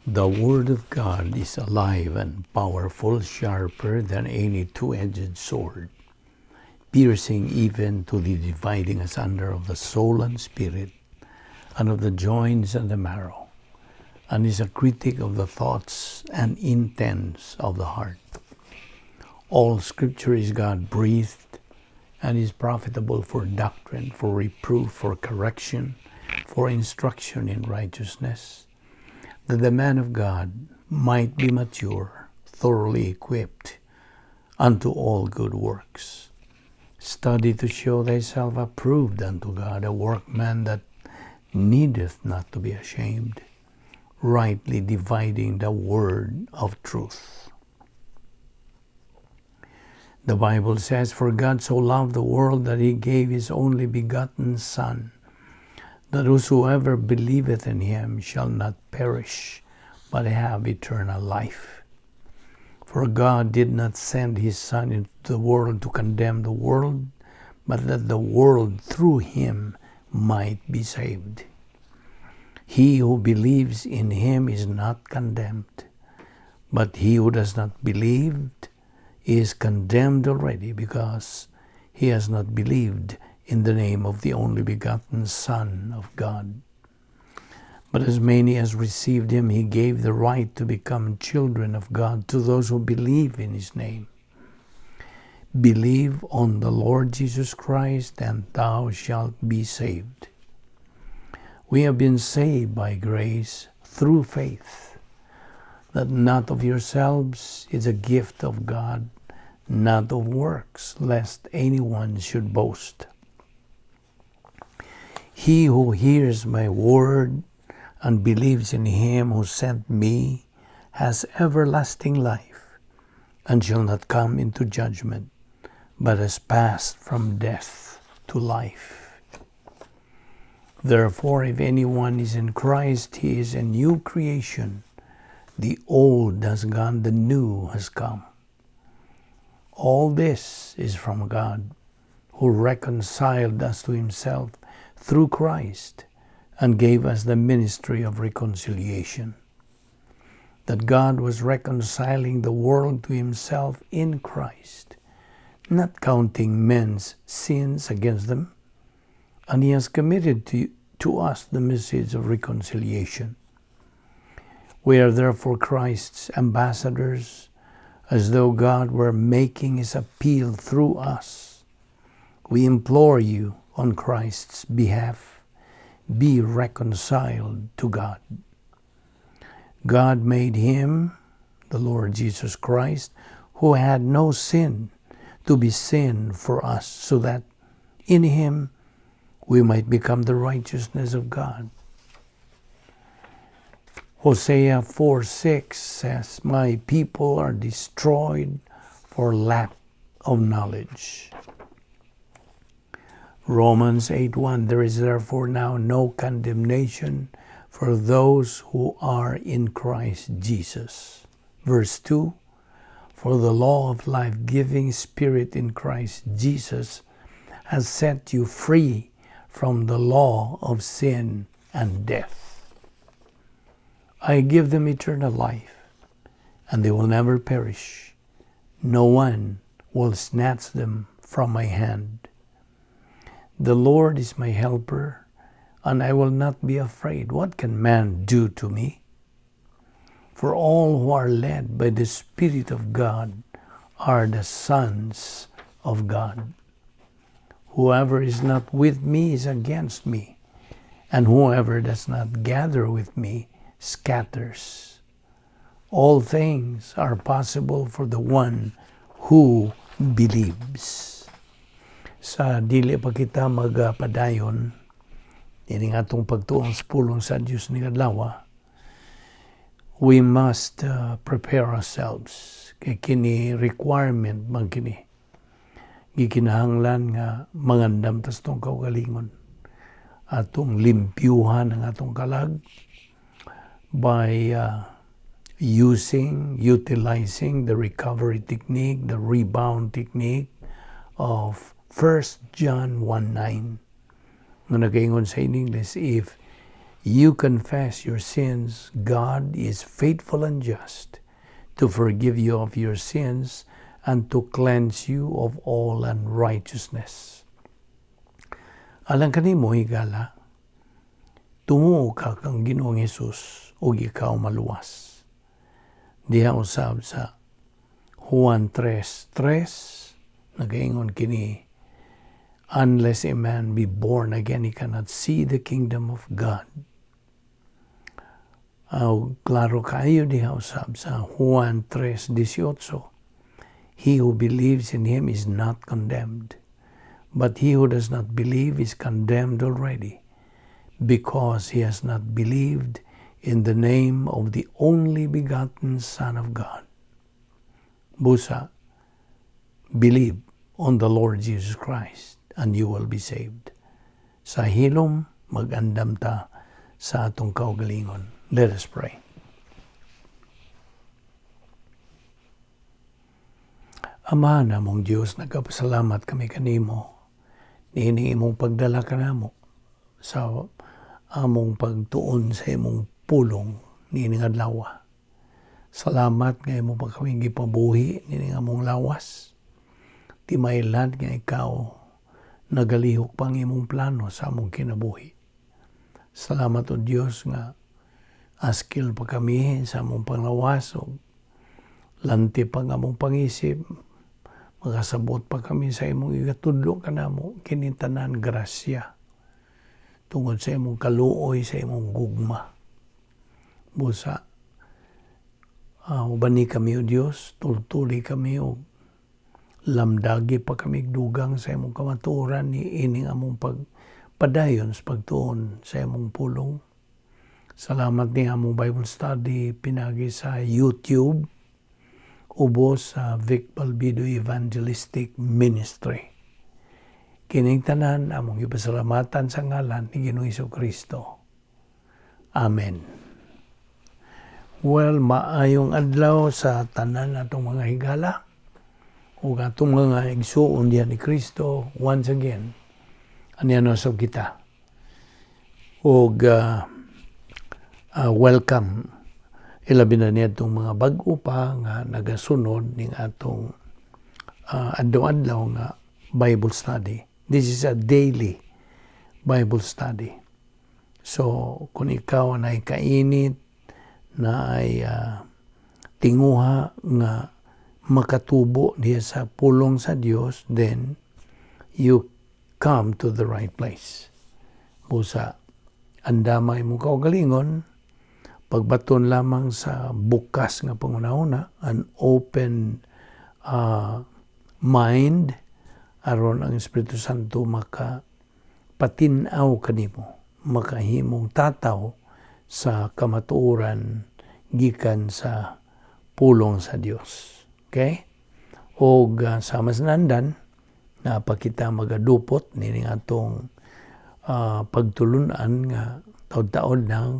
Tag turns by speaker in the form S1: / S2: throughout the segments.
S1: The Word of God is alive and powerful, sharper than any two-edged sword, piercing even to the dividing asunder of the soul and spirit, and of the joints and the marrow, and is a critic of the thoughts and intents of the heart. All Scripture is God breathed and is profitable for doctrine, for reproof, for correction, for instruction in righteousness, that the man of God might be mature, thoroughly equipped unto all good works. Study to show thyself approved unto God, a workman that needeth not to be ashamed, rightly dividing the word of truth. The Bible says, "For God so loved the world that he gave his only begotten Son, that whosoever believeth in him shall not perish, but have eternal life. For God did not send his Son into the world to condemn the world, but that the world through him might be saved. He who believes in him is not condemned, but he who does not believe is condemned already, because he has not believed in the name of the only begotten Son of God. But as many as received him, he gave the right to become children of God, to those who believe in his name. Believe on the Lord Jesus Christ, and thou shalt be saved." We have been saved by grace through faith, that not of yourselves, is a gift of God, not of works, lest anyone should boast. He who hears my word and believes in him who sent me has everlasting life, and shall not come into judgment, but has passed from death to life. Therefore, if anyone is in Christ, he is a new creation. The old has gone, the new has come. All this is from God, who reconciled us to himself through Christ and gave us the ministry of reconciliation. That God was reconciling the world to himself in Christ, not counting men's sins against them, and he has committed to us the message of reconciliation. We are therefore Christ's ambassadors, as though God were making his appeal through us. We implore you on Christ's behalf, be reconciled to God. God made him, the Lord Jesus Christ, who had no sin, to be sin for us, so that in him we might become the righteousness of God. Hosea 4:6 says, "My people are destroyed for lack of knowledge." Romans 8:1, "There is therefore now no condemnation for those who are in Christ Jesus." Verse 2, "For the law of life-giving Spirit in Christ Jesus has set you free from the law of sin and death." I give them eternal life, and they will never perish. No one will snatch them from my hand. The Lord is my helper, and I will not be afraid. What can man do to me? For all who are led by the Spirit of God are the sons of God. Whoever is not with me is against me, and whoever does not gather with me scatters. All things are possible for the one who believes. Sa dili pa kita magpadayon ining atong pagtuon sa pulong sa Dios ning adlaw, we must prepare ourselves kay kini requirement man kini, gikinahanglan nga mangandam ta sa atong kaugalingon, atong limpyuhan ang atong kalag by using utilizing the recovery technique, the rebound technique of 1 John 1:9 nga nagaingon sa in English, "If You confess your sins, God is faithful and just to forgive you of your sins and to cleanse you of all unrighteousness. Alang kanimo, higala, tumuo ka kang Ginoong Hesus ug ikaw maluwas. Diha usab sa Juan 3:3, nagaingon kini, "Unless a man be born again, he cannot see the kingdom of God." Klaro kaayo diha usab sa Juan 3:18, "He who believes in him is not condemned, but he who does not believe is condemned already, because he has not believed in the name of the only begotten Son of God." Busa, believe on the Lord Jesus Christ and you will be saved. Sa hilom, mag-andam ta sa atong kaugalingon. Let us pray. Ama namong Dios, nagapasalamat kami kanimo niini imong pagdala kanamo sa among pagtuon sa imong pulong niining adlaw. Salamat nga imo pa kami gipabuhi niining among lawas. Timailhan nga ikaw nagalihok pang imong plano sa among kinabuhi. Salamat, O Dios, nga askil pa kami sa among panglawas o lanti pa ang among pangisip, makasabot pa kami sa imong igatudlo kanamo. Kini tanan grasya tungod sa imong kaluoy, sa imong gugma. Busa, ubani kami, O Dios, tultuli kami o lamdagi pa kami dugang sa imong kamatuoran ni ining among pagpadayon sa pagtuon sa imong pulong. Salamat ni among Bible study pinagi sa YouTube ubos sa Vic Balbido Evangelistic Ministry. Kining tanan among ipasalamatan sa ngalan ni Ginoong Kristo. Amen. Well, maayong adlaw sa tanan natong mga higala ug atong mga igsuon diha ni Kristo. Once again, aniya na sab kita. Ug welcome ilabi na niya itong mga bag-o pa nga nagasunod ning atong adlaw-adlaw nga Bible study. This is a daily Bible study. So, kung ikaw na kainit, na ay tinguha nga makatubo diha sa pulong sa Dios, then you come to the right place. Busa, andama imong kaugalingon, pagbaton lamang sa bukas nga panghunahuna, an open mind, aron ang Espiritu Santo maka patin-aw kanimo, makahimong tataw sa kamatuoran gikan sa pulong sa Dios. Okay? Og sama sa nandan, napakita magadupot nining atong pagtulunan nga taod-taod ng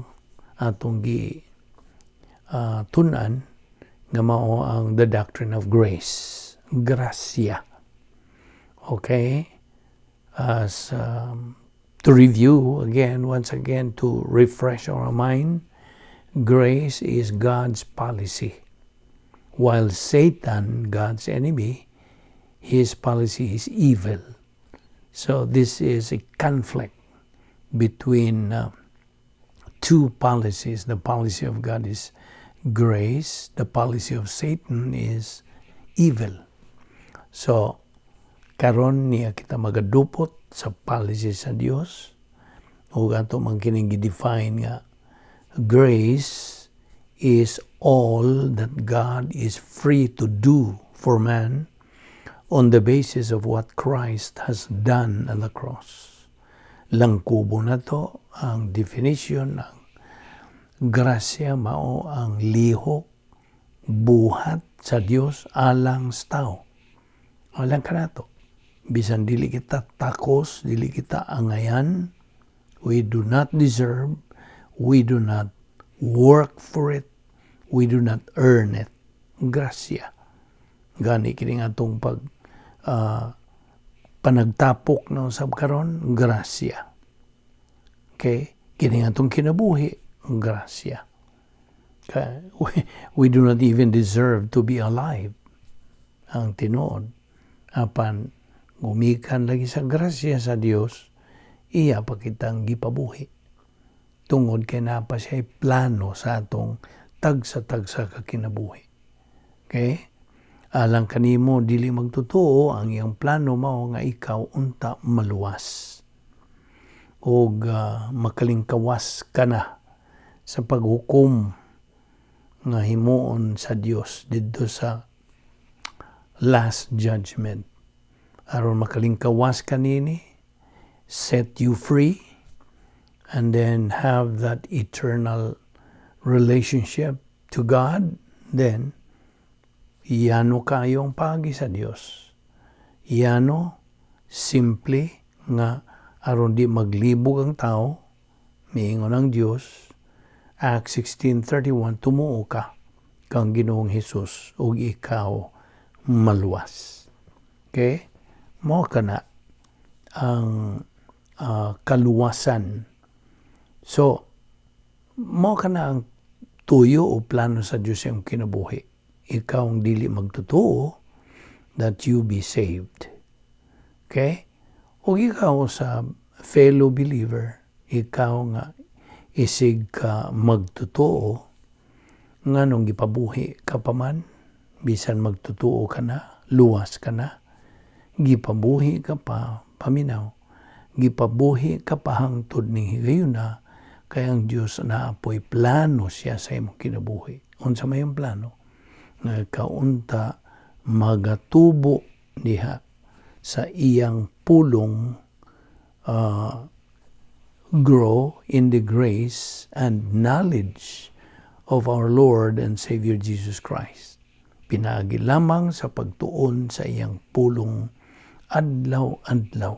S1: atong gi tun-an nga mao ang the doctrine of grace, grasya. Okay? As to review again, once again, to refresh our mind, grace is God's policy. While Satan, God's enemy, his policy is evil. So this is a conflict between two policies. The policy of God is grace, the policy of Satan is evil. So, karon niya kita magadupot sa policy sa Dios ug ato man kining gi-define nga grace is all that God is free to do for man on the basis of what Christ has done on the cross. Langkubo na to ang definition ng grasya, mao ang lihok buhat sa Dios alang sa tao. Alang kanato. Bisan dili kita takos, dili kita angayan, we do not deserve, we do not work for it, we do not earn it. Grasya. Gani kini atong pag panagtapok no sab karon, grasya. Okay? Kini atong kinabuhi, grasya. Kay we do not even deserve to be alive. Ang tinuod. Apan gumikan lagi sa grasya sa Dios, iya pa kitang gipabuhi. Tungod kay naa pa siya plano sa atong tagsa-tagsa ka kinabuhi. Okay? Alang kanimo dili magtotoo, ang iyang plano mao nga ikaw unta maluwas og makalingkawas ka na sa paghukom nga himuon sa Dios didto sa last judgment. Aron makalingkawas kanini, set you free, and then have that eternal relationship to God, then yano kaayo ang paagi sa Dios. Yano, simple nga aron di maglibog ang tao, miingon ang Dios, Acts 16:31, "Tumuo ka kang Ginoong Hesus ug ikaw maluwas." Okay? Mao kana ang kaluwasan. So, mao kana ang tuyo o plano sa Dios sa imong kinabuhi. Ikaw ang dili magtotoo, that you be saved. Okay? O ikaw sa fellow believer, ikaw nga isig ka magtotoo, nganong gipabuhi ka pa man, bisan magtotoo ka na, luwas ka na, gipabuhi ka pa, paminaw, gipabuhi ka pa hangtod ning higayuna, kay ang Dios naa poy plano siya sa imong kinabuhi. Unsa may ang plano? Nga kaunta magatubo diha sa iyang pulong, grow in the grace and knowledge of our Lord and Savior Jesus Christ. Pinaagi lamang sa pagtuon sa iyang pulong adlaw-adlaw.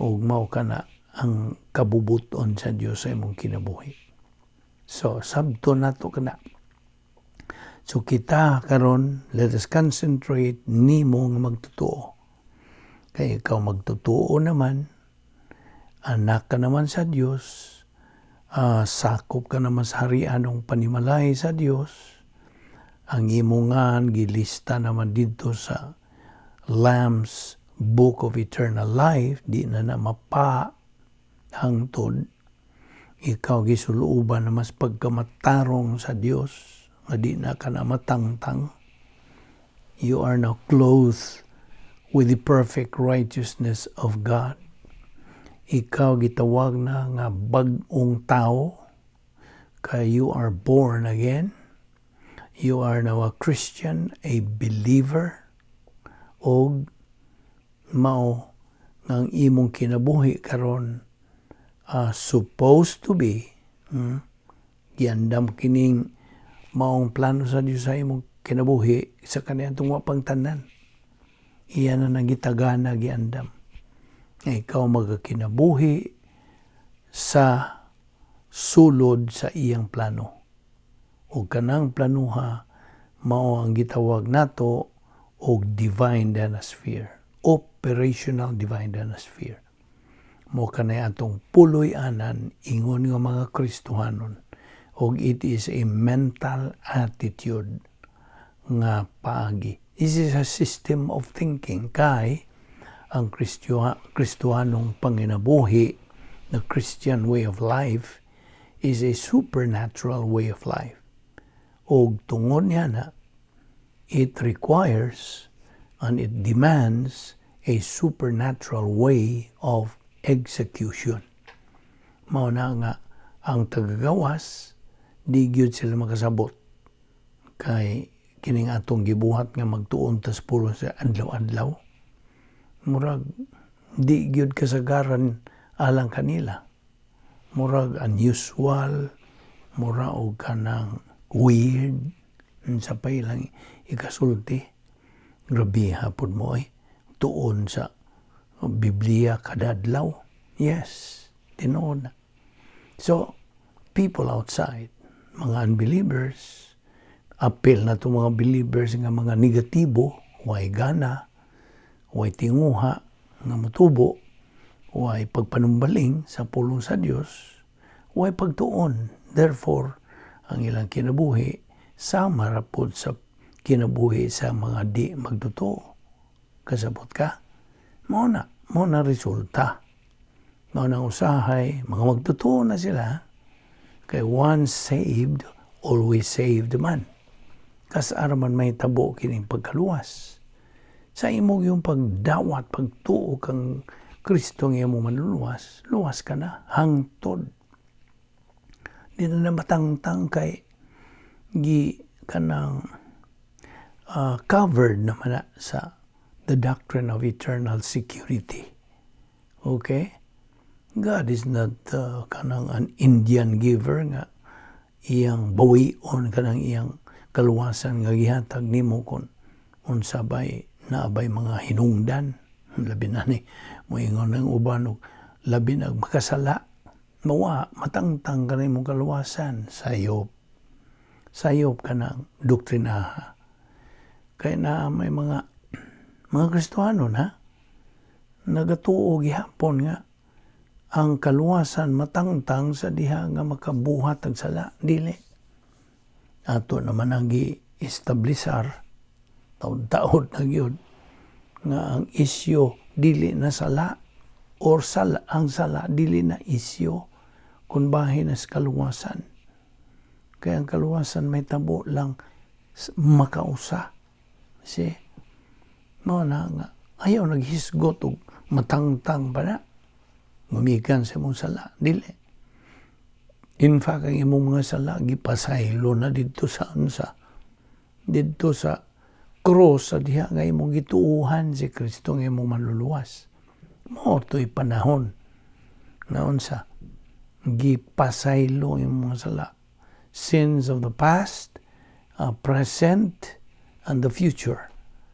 S1: Ug mao kana ang kabubuton sa Dios sa imong kinabuhi. So, sabto nato kana. So kita karon, let us concentrate nimo nga magtotoo. Kay ikaw magtotoo naman, anak ka naman sa Dios, sakop ka naman sa harianong panimalay sa Dios, ang imong ngan gilista naman didto sa Lamb's Book of Eternal Life, di na na mapa hangtod ikaw gisulooban na mas pagkamatarong sa Dios nga di na ka na matangtang. You are now clothed with the perfect righteousness of God. Ikaw gitawag na nga bag-ong tao kay you are born again. You are now a Christian, a believer, og mao nga ang imong kinabuhi karon supposed to be, giandam kining maong plano sa Dios sa imong kinabuhi sa kaniadtong wa pang tanan. Iya na nagitagana, giandam nga ikaw magakinabuhi sa sulod sa iyang plano. Ug kanang planuha mao ang gitawag nato og divine danasphere, operational divine danasphere. Mao kanay atong puloy-anan ingon nga mga Kristohanon, ug it is a mental attitude nga paagi. This is a system of thinking kay ang Kristohanong panginabuhi, the Christian way of life, is a supernatural way of life. Og tungod niya na, it requires and it demands a supernatural way of execution. Mao na nga ang tagagawas di gyud sila makasabot kay kining atong gibuhat nga magtuon tas pulong sa adlaw-adlaw, murag di gyud kasagaran alang kanila, murag unusual, mura og kanang weird, unsa pa ilang ikasulti, "Grabe pod mo ay tuon sa Biblia kada adlaw." Yes, tinuod na. So people outside, mga unbelievers, apil na to mga believers nga mga negatibo, way gana, way tinguha nga motubo, way pagpanumbaling sa pulong sa Dios. Way pagtuon. Therefore, ang ilang kinabuhi sama ra pod sa kinabuhi sa mga di magtotoo. Kasabot ka? Mao na resulta. Mao na usahay, mga magtotoo na sila. Kay once saved, always saved man. Kas-a ra man mahitabo kining pagkaluwas? Sa imo yung pagdawat, pagtuo kang Kristo nga imong manluluwas, luwas ka na, hangtod. Di na na matangtang kay gi kanang covered naman na sa the doctrine of eternal security. Okay? God is not kanang an Indian giver nga iyang bawion kanang iyang kaluwasan nga gihatag nimo kon unsa bay naabay mga hinungdan. Labi na ni moingon ng uban og labi na makasala, mawa matangtang ka imong kaluwasan. Sayop, sayop ka ng doktrinaha, kay na may mga Kristohano na nagatuo gihapon nga ang kaluwasan matangtang sa diha nga makabuhat og sala. Dili. Ato naman ang gi-establisar taud-taud na gyud nga ang isyu dili na sala or sala, ang sala dili na isyu kung bahin na sa kaluwasan. Kaya ang kaluwasan mahitabo lang makausa. See? Mao na nga ayaw naghisgot og matangtang pa na gumikan sa imong sala. Dili. In fact, ang imong mga sala gipasaylo na didto sa unsa? Didto sa cross sa diha nga imong gituuhan si Kristo nga imong manluluwas. Mao to'y panahon nga unsa? Gipasaylo imong mga sala. Sins of the past, present, and the future.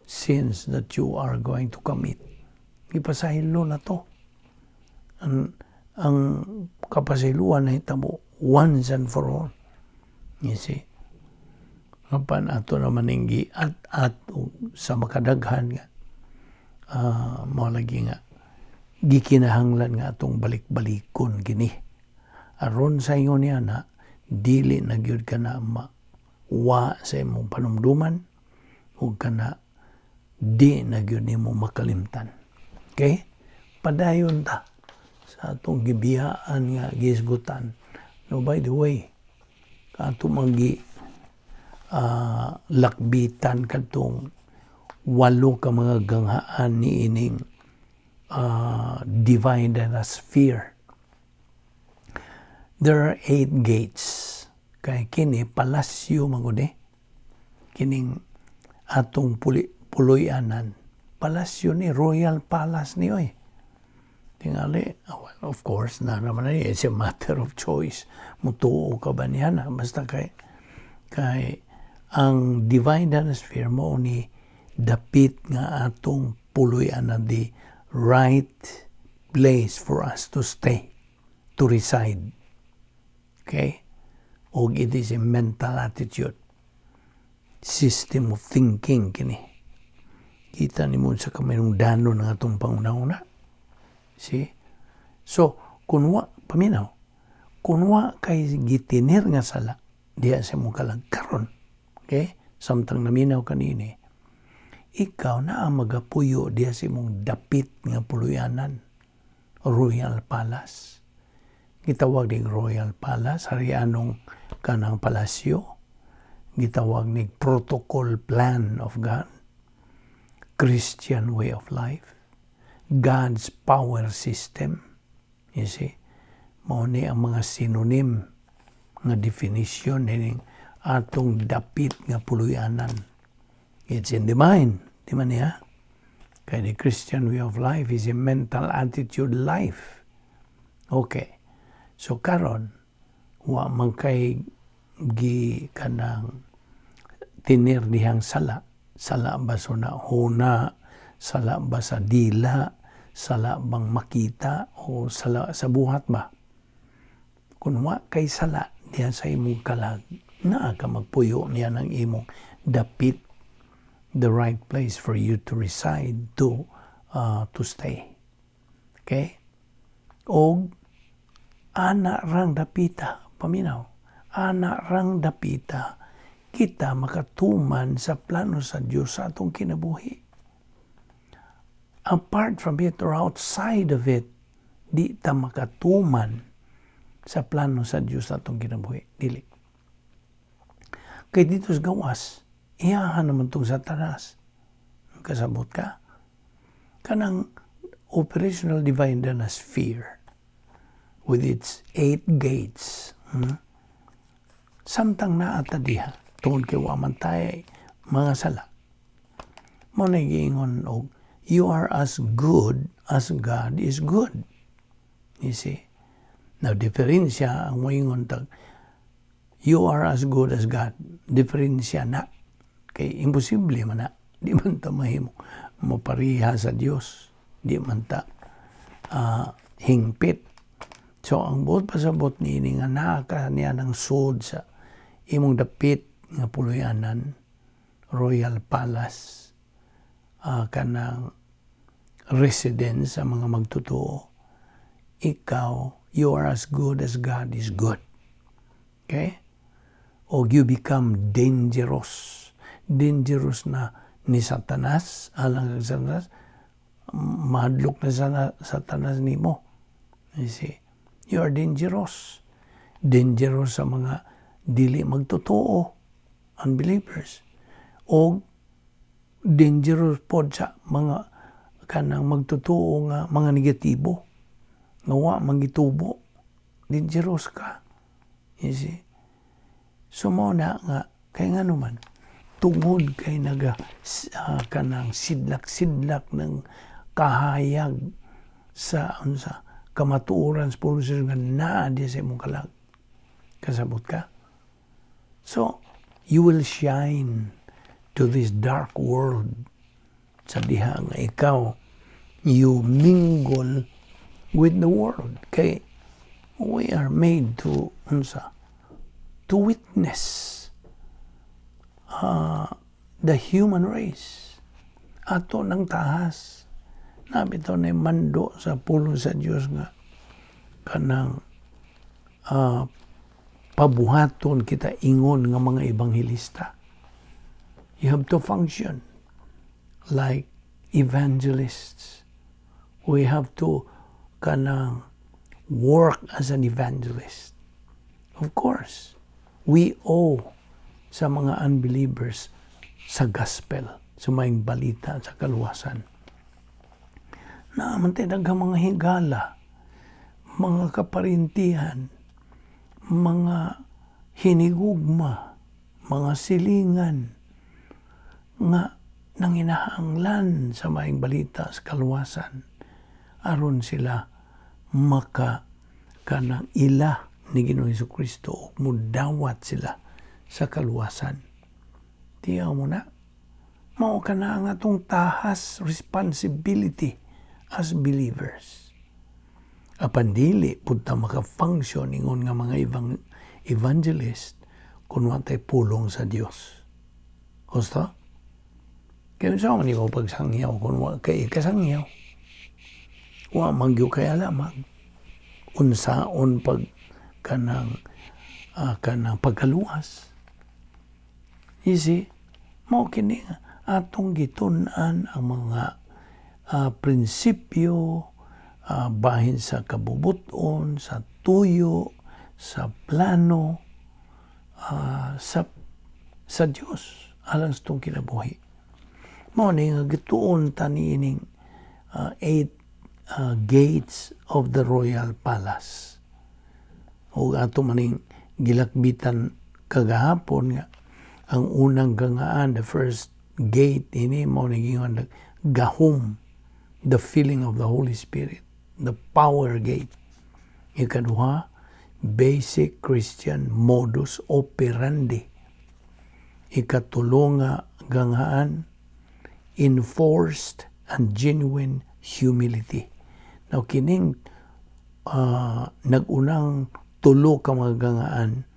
S1: Sins that you are going to commit. Gipasaylo na to. Ang kapasayloan nahitabo once and for all. You see? Apan ato naman ning at sa makadaghan nga mao lagi nga gikinahanglan nga atong balik-balikon kini aron sa ingon niya na dili na gyud ka na ma-wa sa imong panumduman ug kana di na gyud nimo makalimtan. Okay? Padayon ta sa atong gibiyaan nga gisgutan. No, by the way, ato magi lakbitan kadtong walo ka mga ganghaan ni ining divine sphere. There are eight gates. Kay kini palasyo man gud eh. Kining atong puloy-anan. Palasyo ni, royal palace ni oy. Tingali, oh, well, of course, na naman na, it's a matter of choice. Mutuo ka ba niya na? Basta kay ang divine sphere mao ni dapit nga atong puloy-anan, the right place for us to stay, to reside. Okay? Og it is a mental attitude. System of thinking kini. Kita nimo sa kaminungdanon ng atong panghuna-huna. See? So, kung wa, paminaw, kung wa kay gitinir nga sala, diya sa imong kalag karon. Okay? Samtang naminaw kanini, ikaw na ang magapuyo diya sa imong dapit nga puluyanan, Royal Palace. Gitawag ning Royal Palace, harianong kanang palasyo. Gitawag ning protocol plan of God, Christian way of life, God's power system. You see? Mao ni ang mga synonym nga definition nining atong dapit nga puluyanan. It's in the mind. Di man niya? Kay the Christian way of life is a mental attitude life. Okay. So karon wa man kay gi kanang tinir dihang sala. Sala ba sa huna, sala ba sa dila, sala bang makita o sala sa buhat ba? Kung wa kay sala diha sa imong kalag, naa ka magpuyo niya ng imong dapit, the right place for you to reside, to stay. Okay? Og Ana rang dapita, paminaw. Ana rang dapita, kita makatuman sa plano sa Dios sa atong kinabuhi. Apart from it or outside of it, di ta makatuman sa plano sa Dios sa atong kinabuhi. Dili. Kay dito sa gawas, iyahan naman tong Satanas. Kasabot ka? Kanang operational divine na sphere with its eight gates. Samtang naa ta diha, tungod kay wa man tay mga sala. Mao na giingon og you are as good as God is good. You see? Now, diferensya ang moingon tag you are as good as God. Diferensya na. Kay imposible man na. Di man ta mahimo mapariha sa Dios. Di man ta hingpit. So, ang buot pasabot niini nga naa ka niya ng sud sa imong dapit nga puloy-anan, Royal Palace, kanang residence sa mga magtotoo, ikaw, you are as good as God is good. Okay? O you become dangerous. Dangerous na ni Satanas, alang kag Satanas, mahadlok na sa Satanas nimo. You see? You are dangerous. Dangerous sa mga dili magtotoo, unbelievers. O dangerous pod sa mga kanang magtotoo nga mga negatibo nga wa mangitubo. Dangerous ka. You see? So mao na nga kay ngano man, tungod kay naga kanang sidlak-sidlak ng kahayag sa unsa kamatuoran sa pulong sa Dios nga naa diya sa imong kalag. Kasabot ka? So, you will shine to this dark world sa diha nga ikaw you mingle with the world. Kay we are made to unsa, to witness the human race. Ato ng tahas naa bitaw na mando sa pulong sa Dios nga kanang pabuhaton kita ingon nga mga ebanghelista. You have to function like evangelists. We have to kanang work as an evangelist. Of course, we owe sa mga unbelievers sa gospel, sa maayong balita sa kaluwasan. Naa man tay daghang mga higala, mga kaparintihan, mga hinigugma, mga silingan, nga nanginahanglan sa maayong balita sa kaluwasan aron sila maka kanang ila ni Ginoong Kristo ug mudawat sila sa kaluwasan. Tiyaw mo na. Mao kana ang atong tahas, responsibility as believers. Apan dili pud ta maka-function ingon nga mga evangelist kung wa tay pulong sa Dios. Gusto? Kaya unsa man imo pagsangyaw kung wa kay kasangyaw? Wa man gyud kay alamag unsaon pag kanang pagkaluwas. You see, mao kini nga atong gitun-an ang mga prinsipyo bahin sa kabubuton, sa tuyo, sa plano, sa Dios alang sa atong kinabuhi. Mao ni nga gituon ta niining eight gates of the royal palace. O ato maning gilakbitan kagahapon nga ang unang gangaan, the first gate ini mao ni giingon gahom, the filling of the Holy Spirit, the power gate. Ikaduha, basic Christian modus operandi. Ikatulo nga gangaan, enforced and genuine humility. Now, kining nag-unang tulo ka mga gangaan,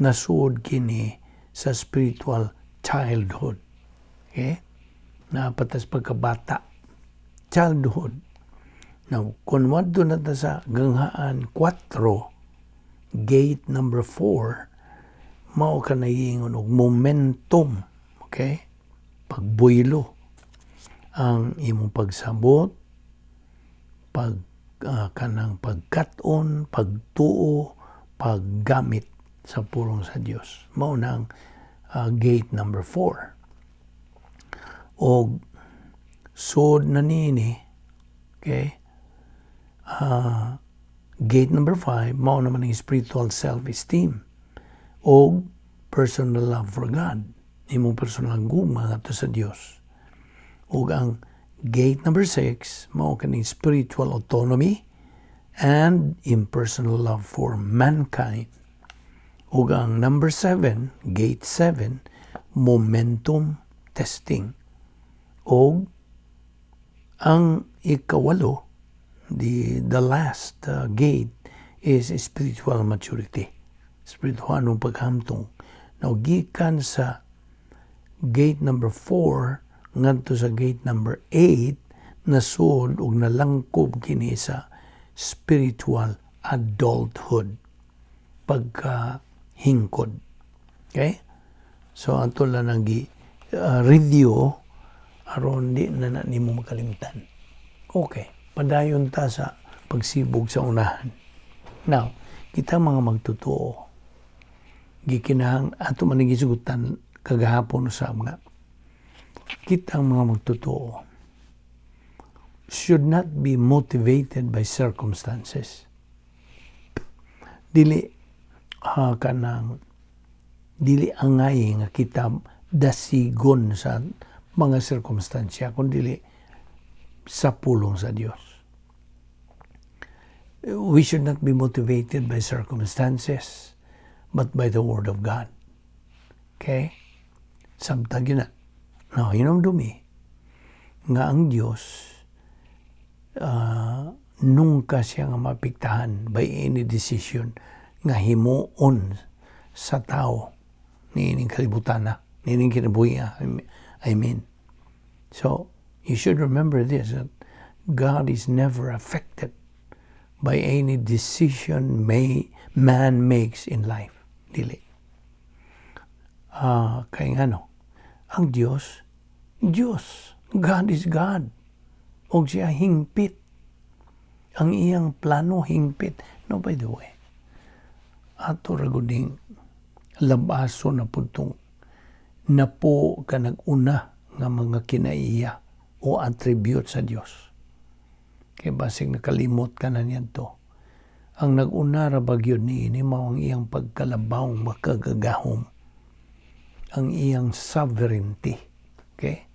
S1: nasuod kini sa spiritual childhood. Okay? Naa pa ta sa pagkabata. Childhood. Now, kung wadto na ta sa ganghaan 4, Gate number 4 mao ka ingon og momentum, okay? Pagbuylo ang imong pagsabot, pag kanang pagkat-on, pagtuo, paggamit sa pulong sa Dios. Mao na ang gate number 4. Og sud na niini, okay? Gate number 5 mao naman ang spiritual self-esteem o personal love for God. Imong personal gugma ngadto sa Dios. Ug ang gate number 6 mao kaning spiritual autonomy and impersonal love for mankind. Ug ang number 7, gate 7, momentum testing. Og ang ikawalo, the last gate is spiritual maturity. Spiritual paghamtong. Now, gikan sa gate number 4 ngadto sa gate number 8, nasud ug nalangkob kini sa spiritual adulthood, pagkahingkod. Okay? So ato lang nang gi review aron di na na nimo makalimtan. Okay, padayon ta sa pagsibog sa unahan. Now, kita mga magtotoo, gikinahang ato man gisugutan kagahapon sa mga kitang mga magtotoo should not be motivated by circumstances. Dili kanang dili angay nga kita dasigon sa mga sirkumstansya kundi sa pulong sa Dios. We should not be motivated by circumstances, but by the Word of God. Okay? Samtang na. Now, hinumdumi nga ang Dios nunca siya nga mapiktahan by any decision nga himuon sa tao niining kalibutan na, niining kinabuhi, I mean. So, you should remember this, that God is never affected by any decision may man makes in life. Dili. Kay ngano, ang Dios, Dios, God is God. Og siya hingpit. Ang iyang plano hingpit. No, by the way, ato ra gud labaso na pud tong napo ka nag-una nga mga kinaiya o attribute sa Dios. Kay basig nakalimot ka na niadto. Ang nag-una ra ba gyud niini mao ang iyang pagkalabaw makagagahom. Ang iyang sovereignty. Okay?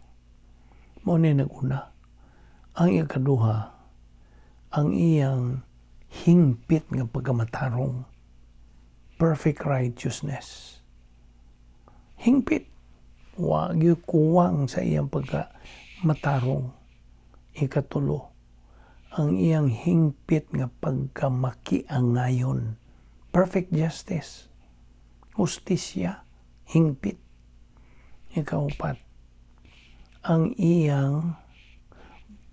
S1: Mao ni nag-una. Ang ikaduha, ang iyang hingpit nga pagkamatarong. Perfect righteousness. Hingpit. Wa gyud kuwang sa iyang pagkamatarong. Ikatulo, ang iyang hingpit nga pagkamakiangayon. Perfect justice. Hustisya, hingpit. Ikaupat, ang iyang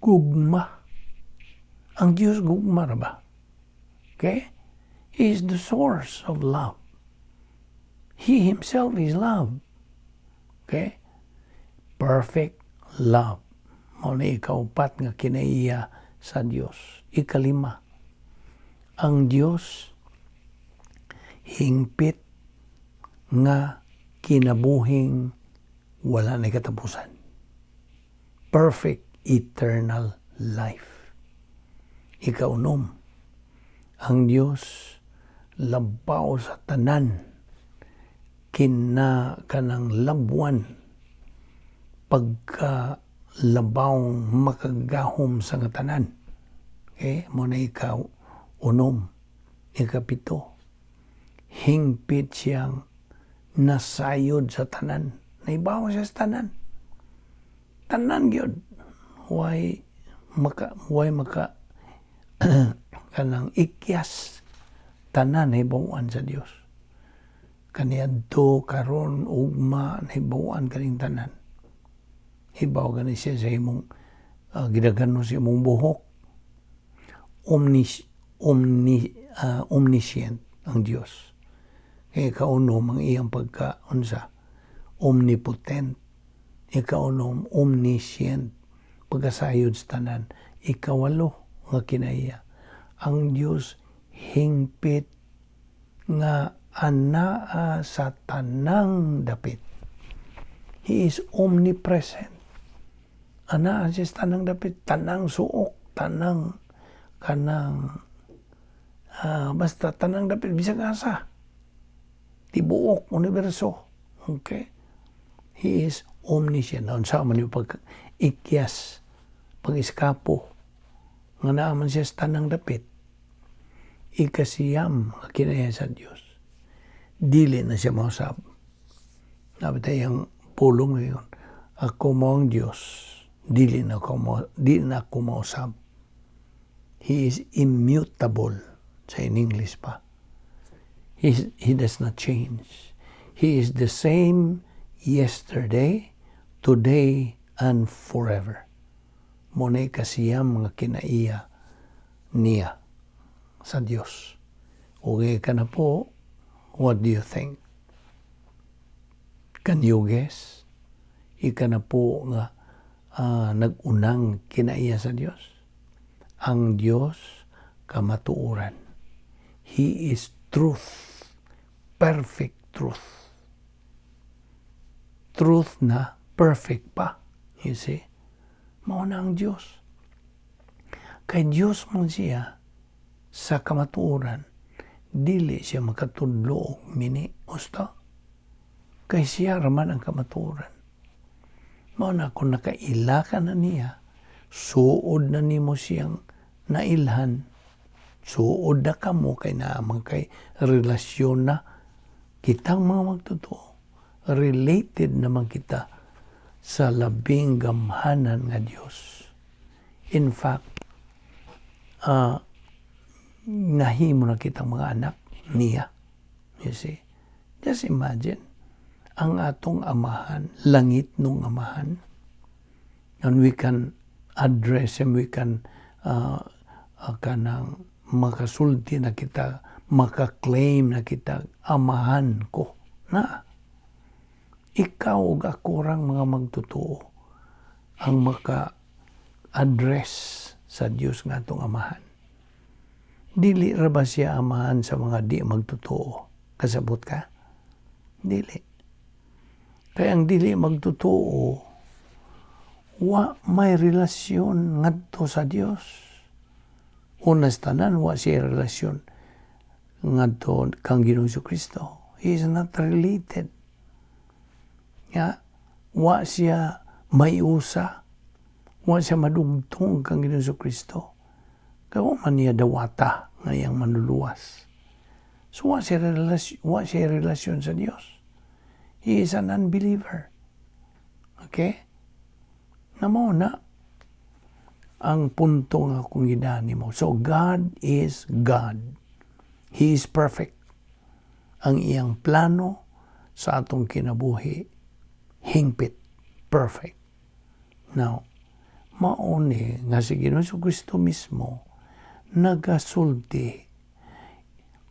S1: gugma. Ang Diyos gugma ra ba? Okay? He is the source of love. He himself is love. Okay? Perfect love. Mao na ikaupat nga kinaiya sa Dios. Ikalima, ang Dios hingpit nga kinabuhing wala na katapusan. Perfect eternal life. Ikaunom, ang Dios labaw sa tanan kina kanang labwan pagka labaw makagahom sa nga tanan. Okay? Mao na ikaunom. Ikapito, hingpit siyang nasayod sa tanan. Naibaw siya sa tanan. Tanan gyud. Why maka kanang ikyas, tanan nahibaw-an sa Dios. Kaniadto, karon, ugma, nahibaw-an kaning tanan. Hibaw gani siya sa imong gidagano sa imong buhok. Omniscient. Ang Dios. Kay kaunom ang iyang pagka unsa, omnipotent. Ikaunom, omniscient, pagkasayod sa tanan. Ikawalo nga kinaiya, ang Dios hingpit nga anaa sa tanang dapit. He is omnipresent. Anaa siya sa tanang dapit, tanang suok, tanang kanang basta tanang dapit, bisag asa. Tibuok universo. Okay? He is omniscient. Unsa man yung pag ikyas, pag-iskapo, nga naa man siya sa tanang dapit. Ikasiyam nga kinaiya sa Dios. Dili na siya mausab. Dapat ang pulong ngayon. Ako mao ang Dios, dili na ako mausab. He is immutable sa in English pa. He does not change. He is the same yesterday, today, and forever. Mao na ikasiyam nga kinaiya niya sa Dios. Okay ka na po, what do you think? Can you guess? Ika na po nga nag-unang kinaiya sa Dios. Ang Dios kamatuoran. He is truth. Perfect truth. Truth na perfect pa. You see? Mao na ang Dios. Kay Dios man siya sa kamatuoran, dili siya makatudlo og mini. Usto? Kay siya raman ang kamatuoran. Mao na kung nakaila ka na niya, suod na nimo siyang nailhan, suod na kamo kay naa man kay relasyon na kitang mga magtotoo. Related naman kita sa labing gamhanan nga Dios. In fact, nahimo na kitang mga anak niya. You see? Just imagine, ang atong amahan, langit nung amahan, and we can address him, we can kanang makasulti na kita, maka-claim na kita, "Amahan ko." Na, ikaw ug ako rang mga magtotoo ang maka-address sa Dios nga atong amahan. Dili ra ba siya amahan sa mga di magtotoo? Kasabot ka? Dili. Kaya ang dili magtotoo, wa may relasyon ngadto sa Dios. Una sa tanan, wa siya relasyon ngadto kang Ginoong Kristo. He is not related. Ya, wa siya may usa. Wa siya madugtong kang Ginoong Kristo. Kaya wa man niya dawata nga iyang manluluwas. So wa siya relasyon sa Dios. He is an unbeliever. Okay? Na mao na ang punto nga akong gidani mo. So God is God. He is perfect. Ang iyang plano sa atong kinabuhi hingpit, perfect. Now, mao ni nga si Ginoong Kristo mismo nagasulti,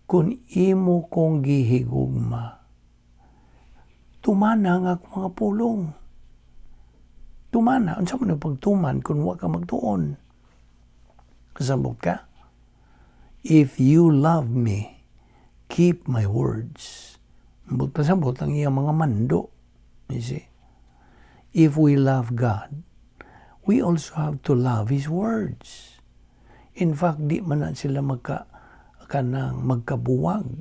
S1: "Kung imo kong gihigugma, tumana ang akong mga pulong." Tumana. Unsa man ang pagtuman kung wa ka magtuon? Kasabot ka? "If you love me, keep my words." Ambot pasabot ang iyang mga mando. You see? If we love God, we also have to love His words. In fact, di man na sila kanang magkabuwag.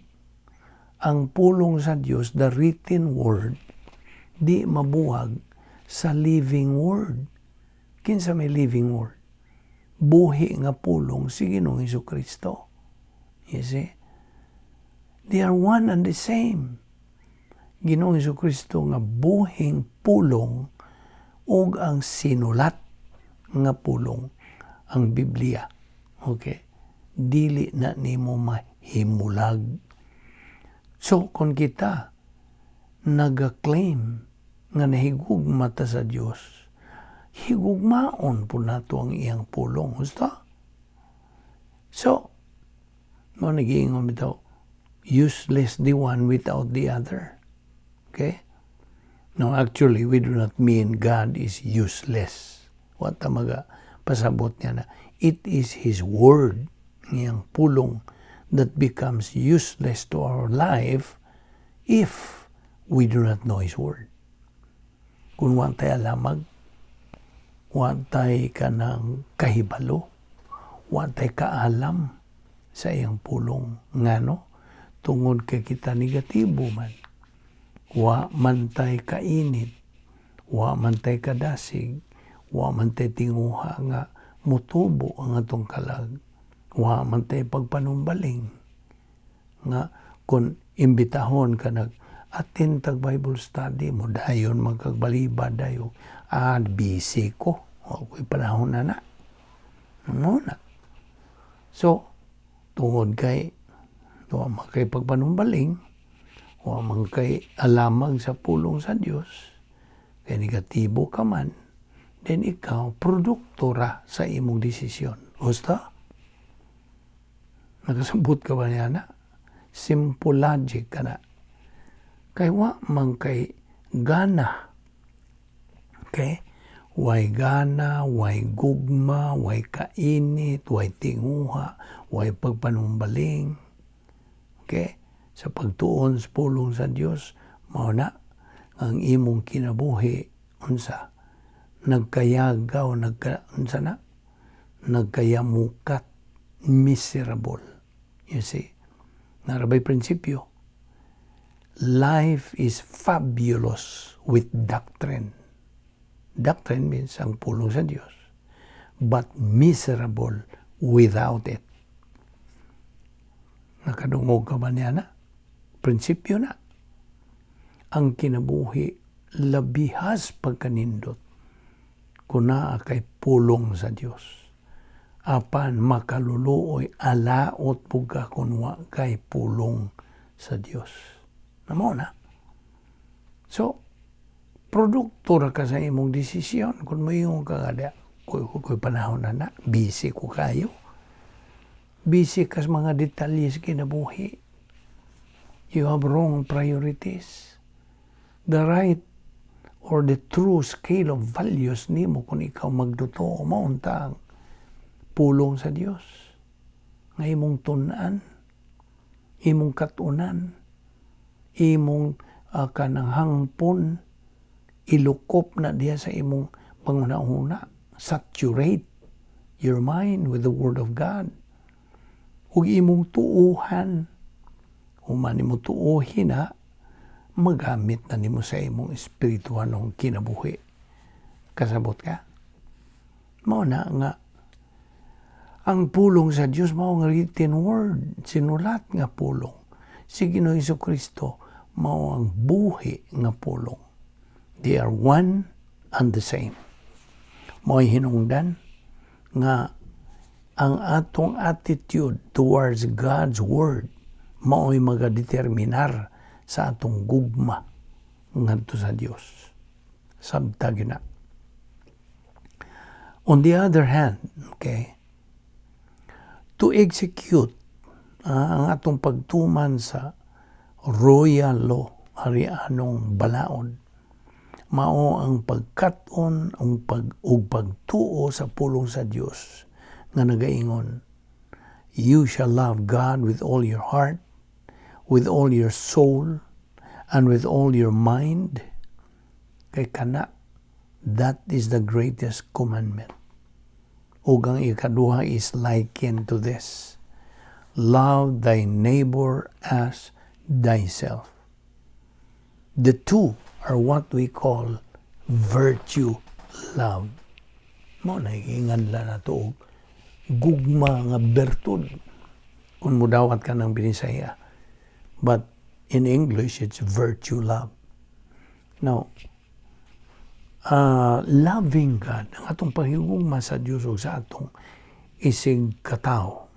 S1: Ang pulong sa Dios, the written word, di mabuwag sa living word. Kinsa may living word? Buhi nga pulong si Ginoong Kristo. You see? They are one and the same. Ginoong Kristo nga buhing pulong ug ang sinulat nga pulong, ang Biblia. Okay? Dili na nimo mahimulag. So, kung kita naga-claim nga nahigugma ta sa Dios, higugmaon po nato ang iyang pulong. Gusto? So, mao nagiingon bitaw, Useless the one without the other. Okay? No, actually, we do not mean God is useless. Wa ta maga pasabot niya na it is His Word, iyang pulong, that becomes useless to our life if we do not know His Word. Kung wa tay alamag, wa tay kanang kahibalo, wa tay kaalam sa iyang pulong. Ngano? Tungod kay kita negatibo man. Wa man tay kainit, wa man tay kadasig, wa man tay tinguha nga mutubo ang atong kalag, wa man tay pagpanumbaling nga kung imbitahon ka nag attend tag Bible study mo, dayon magkagbalibad dayo, "Ah, busy ko, wa ko'y panahon na na mo na." So tungod kay wa man kay pagpanumbaling, wa man kay alamag sa pulong sa Dios, kay negatibo ka man, then ikaw produkto ra sa imong desisyon. Gusto? Nakasabot ka ba niya na? Simple logic ka na. Kay wa man kay gana. Okay? Way gana, way gugma, way kainit, way tinguha, way pagpanumbaling. Okay? Sa pagtuon sa pulong sa Dios, mao na ang imong kinabuhi unsa nagkayagaw, nagka unsa na, nagkayamukat, miserable. You see? Naa ra bay prinsipyo? Life is fabulous with doctrine. Doctrine means ang pulong sa Dios. But miserable without it. Nakadungog ka ba niya na? Prinsipyo na. Ang kinabuhi labihas pagkanindot kung naa kay pulong sa Dios. Apan makaluluoy, alaot pud ka kung wa kay pulong sa Dios. Namo na. So, produkto ra ka sa imong desisyon. Kung moingon ka nga, "Koy panahon na na, busy ko kayo." Busy ka sa mga detalye sa kinabuhi. You have wrong priorities. The right or the true scale of values nimo kung ikaw magtotoo mao unta ang pulong sa Dios nga imong tun-an, imong katunan, imong kanang hangpon, ilukop na diya sa imong panghuna-huna. Saturate your mind with the Word of God. Ug imong tuuhan, human nimo tuuhin na, magamit na nimo sa imong espirituhanong kinabuhi. Kasabot ka? Mao na nga ang pulong sa Dios mao ang written word, sinulat nga pulong. Si Ginoong Kristo mao ang buhi nga pulong. They are one and the same. Mao'y hinungdan nga ang atong attitude towards God's word mao'y magadeterminar sa atong gugma ngadto sa Dios. Sabta gyud na. On the other hand, okay, to execute ang atong pagtuman sa royal law, harianong balaod, mao ang pagkat-on ang pag ug pagtuo sa pulong sa Dios nga nagaingon, "You shall love God with all your heart, with all your soul, and with all your mind," kay kana, that is the greatest commandment. Ug ang ikaduha is likened to this: "Love thy neighbor as thyself." The two are what we call virtue love. Mao na inganlan nato og gugma nga bertud kung mudawat ka ng Binisaya. But in English, it's virtue love. Now, loving God, ang atong paghigugma sa Dios ug sa atong isig katawo,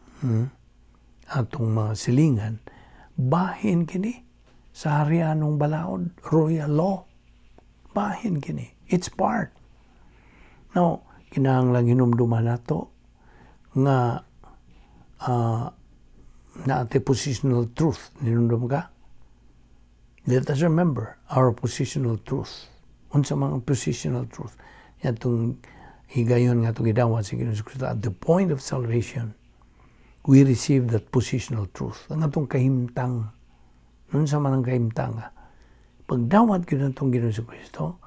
S1: atong mga silingan, bahin kini sa harianong balaod, royal law. Bahin kini. It's part. Now, kinahanglan hinumduman nato nga Naa tay positional truth. Ninumdum ka? Let us remember our positional truth. Unsa man ang positional truth? Atong higayon nga atong gidawat sa Ginoong Kristo at the point of salvation, we receive that positional truth. Ang atong kahimtang. Unsa man ang kahimtang? Pagdawat gyud natong Ginoong Kristo,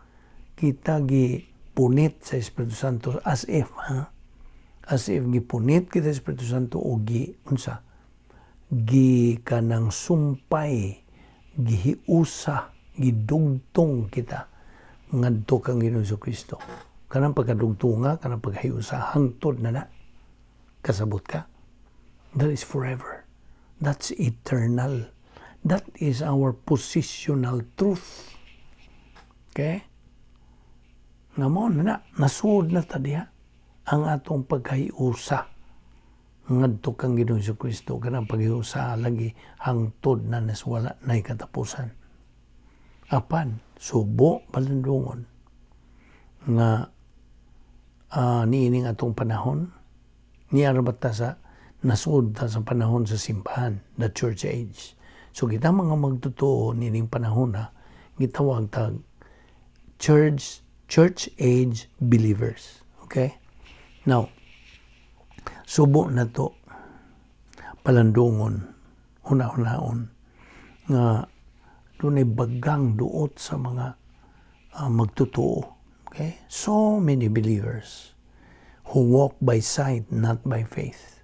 S1: kita gipunit sa Espiritu Santo as if, ha? As if gipunit kita sa Espiritu Santo o gi unsa? Gi kanang sumpay, gihiusa, gidugtong kita ngadto kang Ginoong Kristo. Kanang pagkadugtunga, kanang paghiusa, hangtod na na. Kasabot ka? That is forever. That's eternal. That is our positional truth. Okay? Nga mao na na, nasuod na ta diha ang atong pagkahiusa ngadto kang Ginoong Kristo. Kanang paghiusa lagi hangtod na nas wala nay katapusan. Apan subo palundungon nga niining atong panahon niya ra ta sa nasud ta sa panahon sa simbahan, the church age. So kita mga magtotoo niining panahon na gitawag tag church age believers. Okay? Now, subo na to palandungon, huna-hunaon nga dunay bagang duot sa mga magtotoo. Okay? So many believers who walk by sight, not by faith.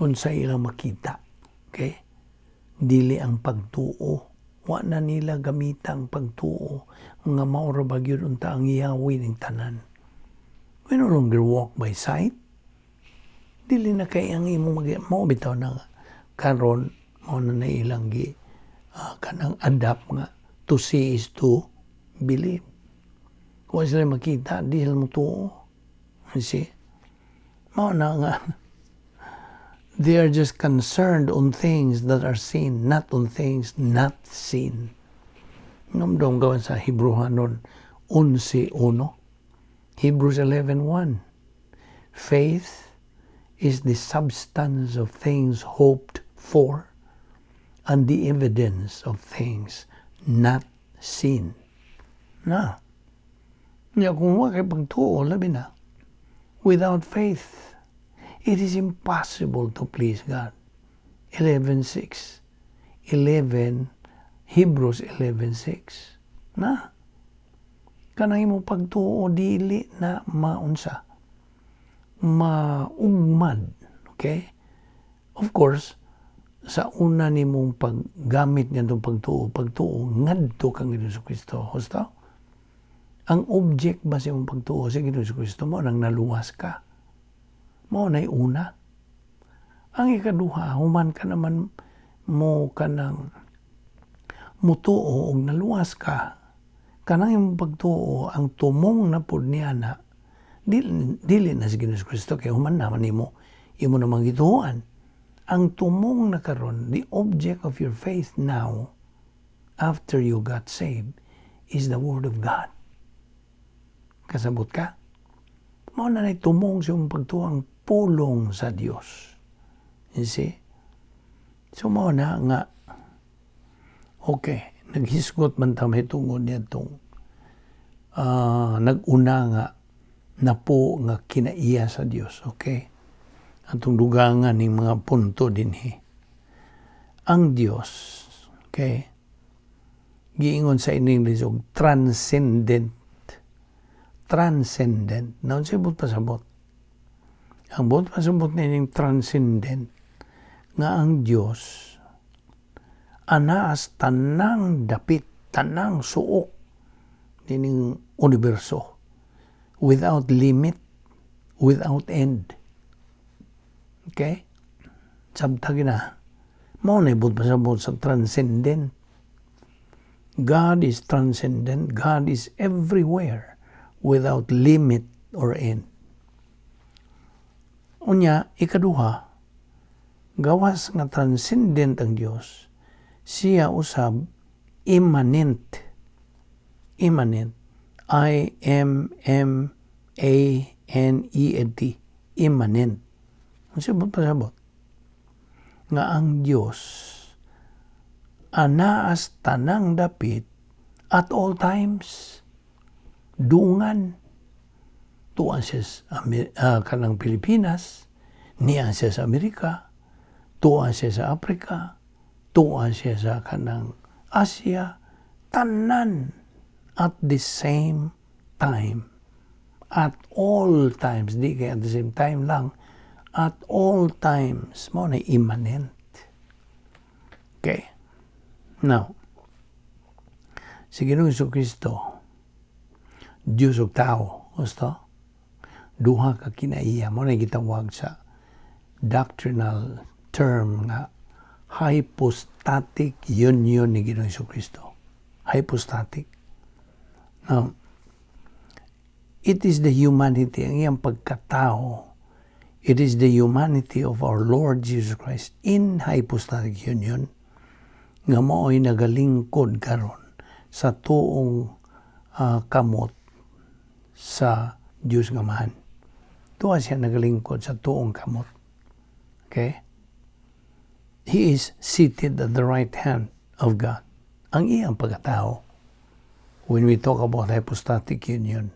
S1: Unsa ilang makita. Okay? Dili ang pagtuo. Wa na nila gamita ang pagtuo nga mao ra ba gyud unta ang yawi ning tanan. We no longer walk by sight. Dili na kay ang imong mag mao bitaw na nga karon mao na na ilang gi kanang adapt nga to see is to believe. Kung sila makita, di sila motuo. You see? Mao na nga they are just concerned on things that are seen, not on things not seen. Hinumdom gawan sa Hebrewanon 11.1. Hebrews 11.1. Faith is the substance of things hoped for and the evidence of things not seen. Na. Nya kung wa kay pagtuo, labi na. Without faith, it is impossible to please God. 11.6. 11, Hebrews 11.6. Na. Kanang imong pagtuo dili na maunsa. Maugmad. Okay? Of course, sa una nimong paggamit niyang pagtuo, pagtuo ngadto kang Ginoong Kristo. Husto? Ang object ba sa imong pagtuo sa Ginoong Kristo mao nang naluwas ka. Mao na'y una. Ang ikaduha, human ka naman mo kanang mutuo og naluwas ka, kanang imong pagtuo, ang tumong na pud niya na dili, dili na si Ginoong Kristo kay human naman nimo imo namang gituoan. Ang tumong na karon, the object of your faith now after you got saved, is the Word of God. Kasabot ka? Mao na na'y tumong sa imong pagtuo, ang pulong sa Dios. You see? So mao na nga okay, naghisgot man ta mahitungod niadtong nag-una nga napo nga kinaiya sa Dios, okay? Atong dugangan ning mga punto dinhi. Ang Dios, okay? Giingon sa in English og transcendent. Transcendent. Now, unsay buot pasabot? Ang buot pasabot nining transcendent nga ang Dios anaas tanang dapit, tanang suok nining universo without limit, without end. Okay? Sabta na. Mao na buot pasabot sa transcendent. God is transcendent. God is everywhere without limit or end. Unya, ikaduha, gawas nga transcendent ang Dios, siya usab immanent. Immanent. I M M A N E N T. Immanent. Unsa buot pasabot? Nga ang Dios anaa sa tanang dapit at all times. Dungan tuan siya sa kanang Pilipinas, niya siya sa Amerika, tuan siya sa Africa, tuan siya sa kanang Asia, tanan at the same time. At all times, di kay at the same time lang, at all times, mao na immanent. Okay. Now, si Ginoong Kristo, Diyos ug tao, gusto? Duha ka kinaiya, mao na gitawag sa doctrinal term nga hypostatic union ni Ginoong Kristo. Hypostatic. Now, it is the humanity, ang iyang pagkatao. It is the humanity of our Lord Jesus Christ in hypostatic union nga mao'y nagalingkod karon sa tuong kamot sa Dios nga Amahan. Tuwa siya nagalingkod sa tuong kamot. Okay? He is seated at the right hand of God. Ang iyang pagkatao. When we talk about hypostatic union,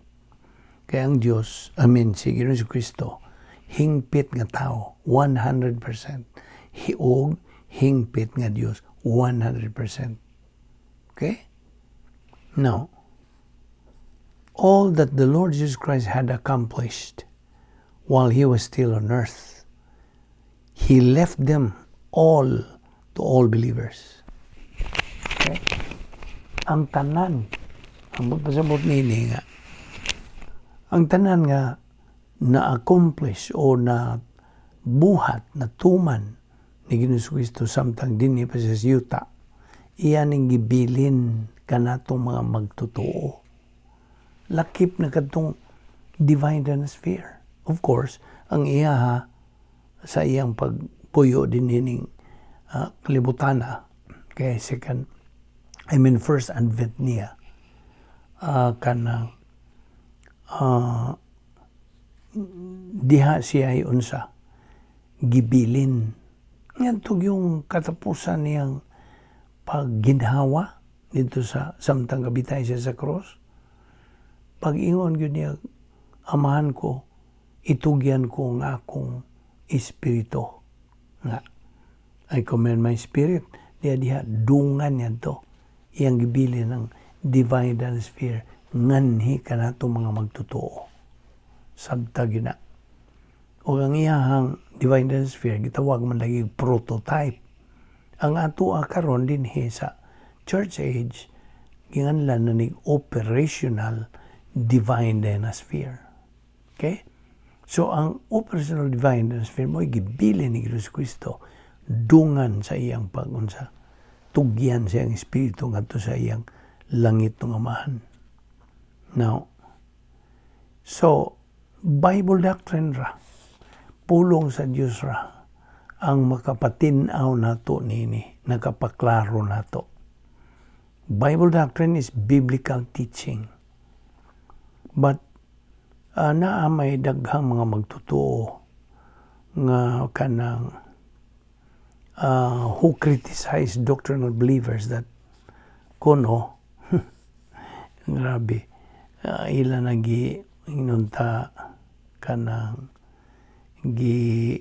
S1: kaya ang Diyos, I mean, si Ginoong Kristo, hingpit nga tao, 100%. Hiog, hingpit nga Diyos, 100%. Okay? Now, all that the Lord Jesus Christ had accomplished while He was still on earth, He left them all to all believers. Okay? Ang tanan, ang pasabot nini nga, ang tanan nga na-accomplish o na buhat, na tuman ni Ginoong Kristo samtang dinhi pa siya sa yuta, iyan ang gibilin kanatong mga magtotoo. Lakip na kadtong divine sphere. Of course, ang iyaha sa iyang pagpuyo din ning kalibutana kay second, I mean, first advent niya, kanang diha siya ay unsa gibilin ngadto yung katapusan niyang pagginhawa dito sa samtang kabitay siya sa cross. Pag-ingon gyud niya, "Amahan ko, itugyan ko ang akong espiritu," nga "I commend my spirit." Diha diha dungan niya to, iyang gibilin ng divine sphere nganhi kanato mga magtotoo. Sabta gina o ang iyahang divine sphere gitawag man lagi prototype. Ang ato karon dinhi sa church age, ginganlan na nig operational divine dynasphere. Okay? So ang operational divine dynasphere mo gibilin ni Jesus Kristo dungan sa iyang pagunsa tugyan sa iyang espiritu ngadto sa iyang langit ng Amahan. Now, so Bible doctrine ra, pulong sa Dios ra ang makapatin-aw nato nini, nakapaklaro nato. Bible doctrine is biblical teaching. But naa may daghang mga magtotoo nga kanang who criticize doctrinal believers that kuno grabe, ila nagi inunta kanang gi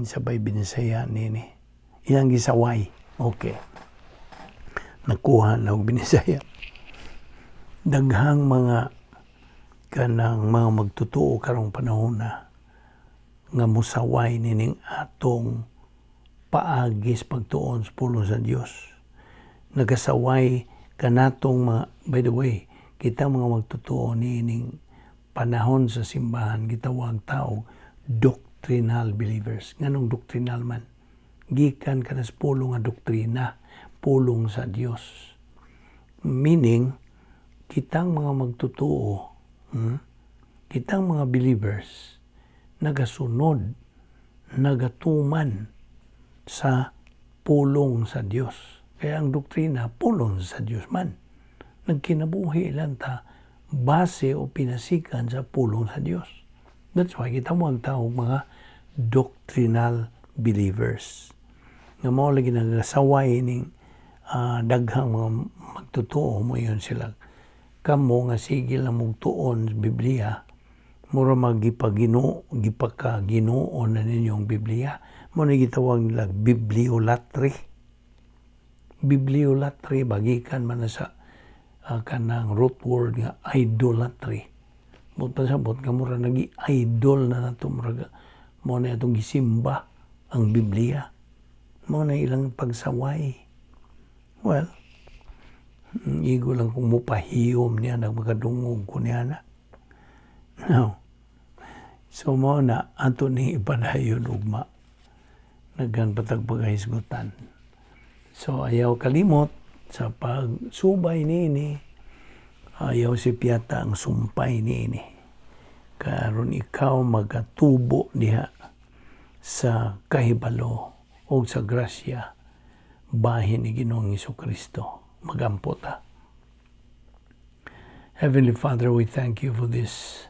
S1: sabay Binisaya nini, ilang gisaway. Okay, nakuha na og Binisaya. Daghang mga kanang mga magtotoo karong panahon na nga musaway nining atong paagis pagtuon sa pulong sa Dios. Nagasaway kanatong mga, by the way, kita mga magtotoo niining panahon sa simbahan gitawag tao doctrinal believers. Nganong doctrinal man? Gikan ka na sa pulong nga doktrina, pulong sa Dios. Meaning, kitang mga magtotoo, kitang mga believers, nagasunod, nagatuman sa pulong sa Dios. Kaya ang doktrina, pulong sa Dios man. Nagkinabuhi lang ta base o pinasikan sa pulong sa Dios. That's why kita mo ang tao mga doctrinal believers. Nga mao lagi nagasaway ning daghang mga magtotoo mo yun sila. Kamo nga sige lang mong tuon sa Biblia, mura magipagino, gipaka-Ginoo na ninyong Biblia. Mao na gitawag nila bibliolatry. Bibliolatry, bagikan man na sa kanang root word nga idolatry. Buot pasabot nga mura nagi-idol na nato, mura mao na atong gisimba ang Biblia. Mao na ilang pagsaway. Well, igo lang kung mupahiyom niya, nagmakadungog ko niya na. No. So mao na ato ni ipadayon ugma. Daghan pa tag pagkahisgutan. So ayaw kalimot sa pagsubay niini, ayaw sipyata ang sumpay niini. Karon ikaw magatubo diha sa kahibalo o sa grasya bahin ni Ginoong Kristo. Magampo ta. Heavenly Father, we thank you for this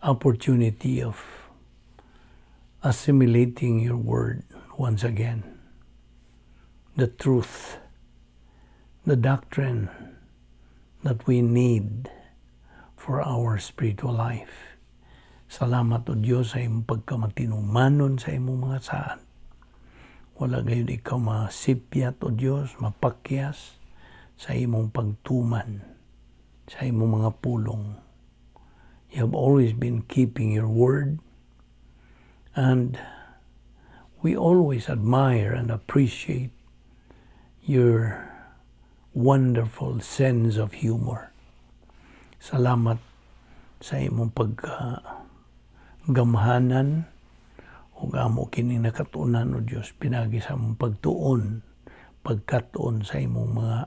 S1: opportunity of assimilating your word once again. The truth, the doctrine that we need for our spiritual life. Salamat, O Diyos, sa imong pagkamatinumanon sa imong mga saad. Wala gayud ikaw masipyat, O Diyos, mapakyas sa imong pagtuman, sa imong mga pulong. You have always been keeping your word, and we always admire and appreciate your wonderful sense of humor. Salamat sa imong pagka gamhanan ug amo kini nakatunan, O Dios, pinagi sa among pagtuon, pagkatuon sa imong mga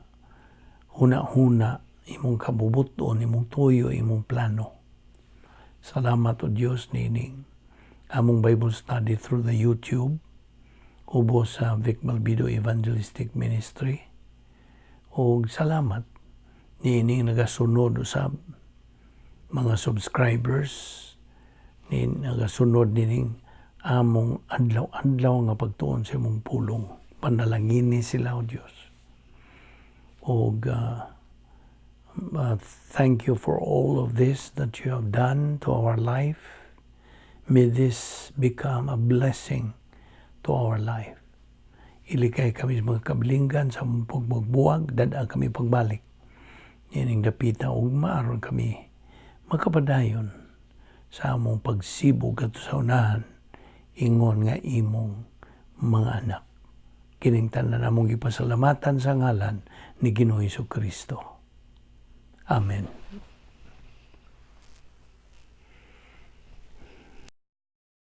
S1: huna-huna, imong kabubuton, imong tuyo, imong plano. Salamat, O Dios, nining among Bible study through the YouTube ubos sa Vic Malbido Evangelistic Ministry. Ug salamat niining nagasunod sa mga subscribers ni nagasunod nining among adlaw-adlaw nga pagtuon sa imong pulong. Panalangini sila, O Dios. Og thank you for all of this that you have done to our life. May this become a blessing to our life. Ilikay kami sa mga kabilinggan sa among pagmagbuwag, dad-a kami pagbalik. Ining dapita ugma aron kami makapadayon sa among pagsibog kadto sa unahan ingon nga imong mga anak. Kining tanan among gipasalamatan sa ngalan ni Ginoong Kristo. Amen.